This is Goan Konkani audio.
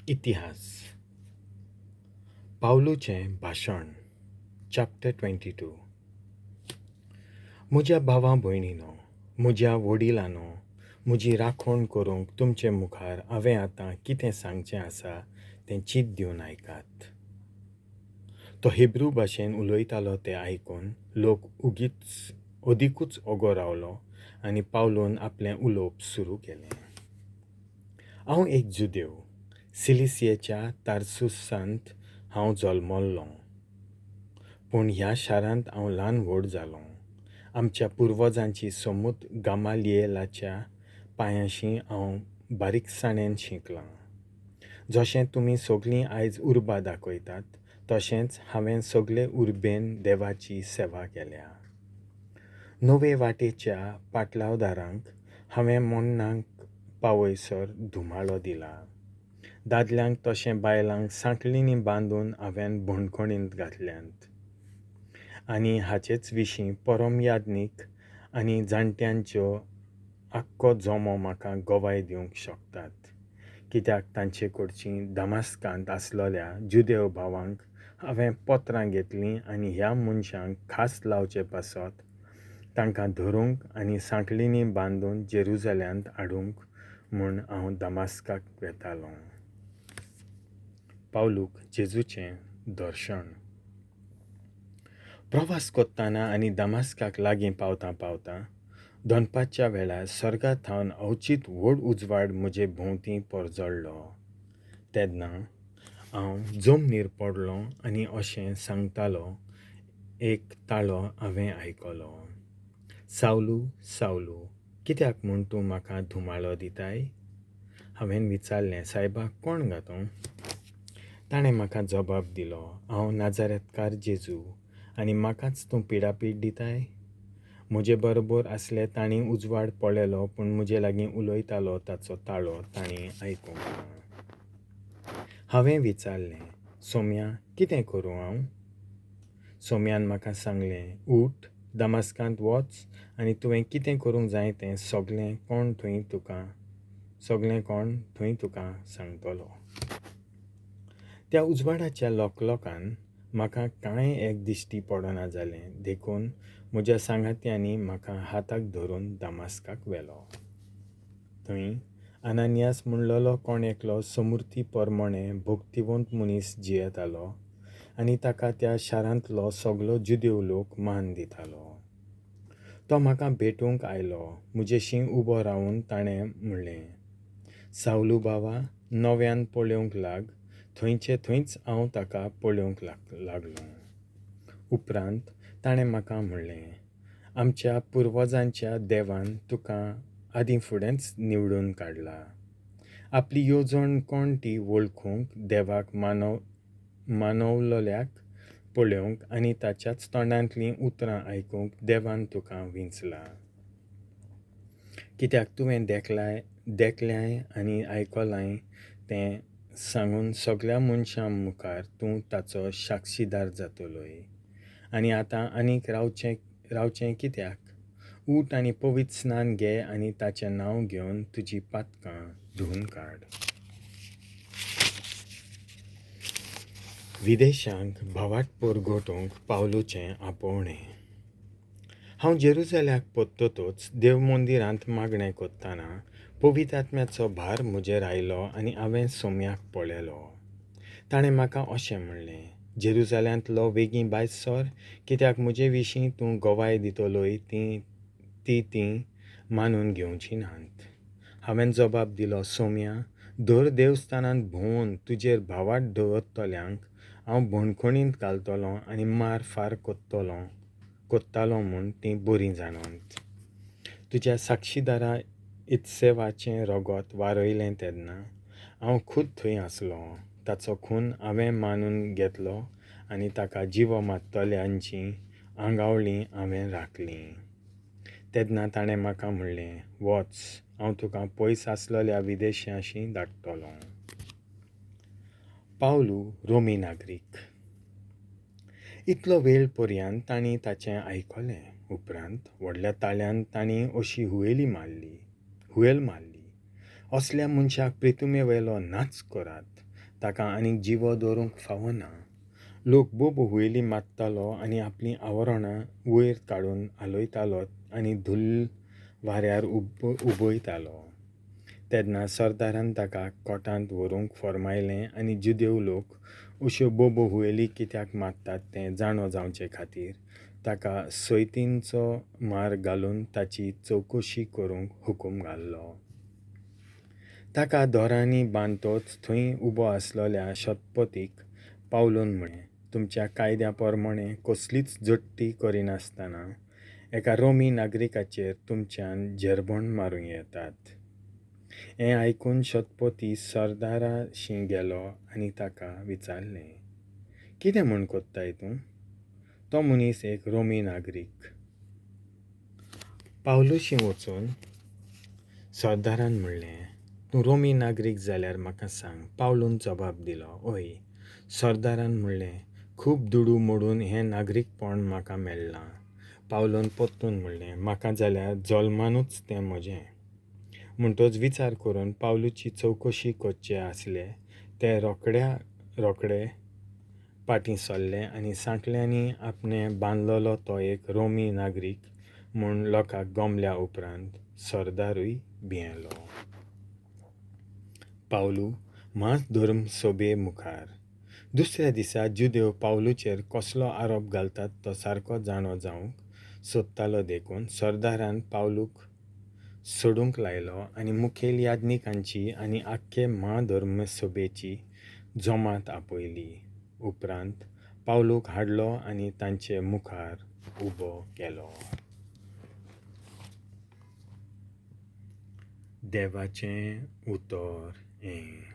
इतिहास. पावलूचें भाशण, चॅप्टर 22. म्हज्या भावा भयणीनो, म्हज्या वडिलांनो, म्हजी राखण करूंक तुमचे मुखार हांवें आतां कितें सांगचें आसा तें चीत दिवन आयकात. तो हिब्रू भाशेन उलयतालो तें आयकून लोक उगीच अदिकूच ओगो रावलो आनी पावलून आपलें उलोवप सुरू केलें. हांव एक जुदेव, सिलिसियेच्या तार्सुसांत हांव जल्मल्लों, पूण ह्या शारांत हांव ल्हान व्हड जालों. आमच्या पुर्वजांची सोमूत गामालियेलाच्या पांयांशी हांव बारीकसाणेन शिकलां. जशें तुमी सगलीं आयज उर्बा दाखयतात तशेंच हांवें सगले उर्बेन देवाची सेवा केल्या. नवे वाटेच्या पाटलावदारांक हांवें मोन्नाक पावयसर धुमाळो दिला. दादल्यांक तशें बायलांक सांखळींनी बांदून हांवें बंदखणींत घातल्यांत. आनी हाचेच विशीं परमयाज्ञीक आनी जाणट्यांच्यो आख्खो जमो म्हाका गवाय दिवंक शकतात, कित्याक तांचे कडची दमास्कांत आसलेल्या जुदेव भावांक हांवें पत्रां घेतलीं आनी ह्या मनशांक खास लावचे पासत तांकां धरूंक आनी सांखळींनी बांदून जेरुजाल्यांत हाडूंक म्हूण हांव दमास्काक वेतालों. पावलूक जेजूचें दर्शन. प्रवास कोत्ताना आनी दमास्काक लागीं पावतां पावतां दनपारच्या वेळार सर्गा थावन अवचीत व्हड उजवाड म्हजे भोंवती परजळ्ळो. तेन्ना हांव जमनीर पडलों आनी अशें सांगतालो एक ताळो हांवें आयकलो, सावलू, सावलू, कित्याक म्हूण तूं म्हाका धुमाळो दिताय? हांवें विचारलें, सायबा, कोण गा तूं? ताणें म्हाका जबाब दिलो, हांव नाजारेतकार जेजू, आनी म्हाकाच तूं पिडापीड दिताय? म्हजे बरोबर आसले तांणी उजवाड पळयलो, पूण म्हजे लागीं उलयतालो ताचो ताळो तांणी आयकूंक ना. हांवें विचारलें, सोम्या, कितें करूं हांव? सोम्यान म्हाका सांगलें, उठ, दमास्कांत वच आनी तुवें कितें करूंक जाय तें सगलें कोण थंय तुका सांगतलो. त्या उजवाडाच्या लोकलोकान म्हाका कांय एक दिश्टी पडना जालें, देखून म्हज्या सांगात्यांनी म्हाका हाताक धरून दमास्काक व्हेलो. थंय अनानियास म्हणलेलो कोण एकलो समूर्ती परमणे भक्तिवंत मनीस जियेतालो आनी ताका त्या शारांतलो सगलो जुदेव लोक मान दितालो. तो म्हाका भेटूंक आयलो. म्हजेशी उबो रावन ताणें म्हणलें, सावलू बाबा, नव्यान पळोवंक लाग. थंयचे थंयच हांव ताका पळोवंक लागलों. उपरांत ताणें म्हाका म्हणलें, आमच्या पुर्वजांच्या देवान तुका आदीं फुडेंच निवडून काडला. आपली येवजण कोण ती वळखूंक, देवाक मानवलोल्याक पळोवंक आनी ताच्याच तोंडांतलीं उतरां आयकूंक देवान तुका विंचला. कित्याक तुवें देखल्याय आनी आयकलाय तें सांगून सगल्या मनशां मुखार तूं ताचो साक्षीदार जातलोय. आनी आतां आनीक रावचें कित्याक? उठ आनी पवित्र स्नान घे आनी ताचें नांव घेवन तुजी पातकां धुवन काड. विदेशांक भावाट परगटूंक पावलूचें आपोवणें. हांव जेरुजाल्याक परततच देव मंदिरांत मागणें करतना पवित्र आत्म्याचो भार म्हजेर आयलो आनी हांवें सोम्याक पळयलो. ताणें म्हाका अशें म्हणलें, जेरुजाल्यांतलो वेगीं भायर सर, कित्याक म्हजे विशीं तूं गवाय दितलोय ती तीं मानून घेवची नात. हांवें जबाब दिलो, सोम्या, दर देवस्थानांत भोंवून तुजेर भावाट दवरतल्यांक हांव बंदखणींत घालतलों आनी मार फार कोत्तालो म्हूण तीं बरीं जाणात. तुज्या साक्षीदारा इत्सेवाचें रगत वारयलें तेन्ना हांव खूद थंय आसलो. ताचो खून हांवें मानून घेतलो आनी ताका जिवो मारतल्यांची आंगावळी हांवें राखली. तेन्ना ताणें म्हाका म्हणलें, वच, हांव तुका पयस आसलेल्या विदेशांशी धाडटलो. पावलू रोमी नागरीक. इतलो वेळ पर्यंत तांणी ताचें आयकलें. उपरांत व्हडल्या ताळ्यान तांणी अशी हुयेल मारली, असल्या मनशाक प्रितुमेवेलो नाच करात. ताका आनीक जिवो दवरूंक फावना. लोक बोबो हुयेली मारतालो आनी आपलीं आवरणां वयर काडून हालयतालो आनी धुल्ल वाऱ्यार उबयतालो. तेन्ना सरदारान ताका कोटांत व्हरूंक फर्मायलें आनी जुदेव लोक अश्यो बोबो हुयेली कित्याक मारतात तें जाणो जावचे खातीर ताका सोयतींचो मार घालून ताची चवकशी करूंक हुकूम घाल्लो. ताका दोरांनी बांदतच थंय उबो आसलेल्या शतपतीक पावलून म्हळें, तुमच्या कायद्या प्रमाणें कसलीच झडटी करिनासतना एका रोमी नागरिकाचेर तुमच्यान झेरबण मारूं येतात. हें आयकून शतपती सरदाराशी गेलो आनी ताका विचारलें, कितें म्हूण कोत्ताय तूं? तो मनीस एक रोमी नागरीक. पावलूशी वचून सरदारान म्हणलें, तूं रोमी नागरीक जाल्यार म्हाका सांग. पावलून जबाब दिलो, हय. सरदारान म्हणलें, खूब दुडू मोडून हें नागरीकपण म्हाका मेळ्ळां. पावलून परतून म्हणलें, म्हाका जाल्यार जल्मानूच तें म्हजें. म्हणटच विचार करून पावलूची चवकशी करचे आसले ते रोखड्या रोखडे फाटीं सरले आनी सांटल्यांनी आपणें बांदलेलो तो एक रोमी नागरीक म्हूण लोकांक गमल्या उपरांत सरदारूय भियेलो. पावलू म्हाधर्म सभे मुखार. दुसऱ्या दिसा जुदेव पावलूचेर कसलो आरोप घालतात तो सारको जाणो जावंक सोदतालो देखून सरदारान पावलूक सोडूंक लायलो आनी मुखेल याज्ञिकांची आनी आख्खे म्हाधर्म सभेची जमात आपयली. उपरांत पावलूक हाडलो आनी तांचे मुखार उबो केलो. देवाचें उतर हें.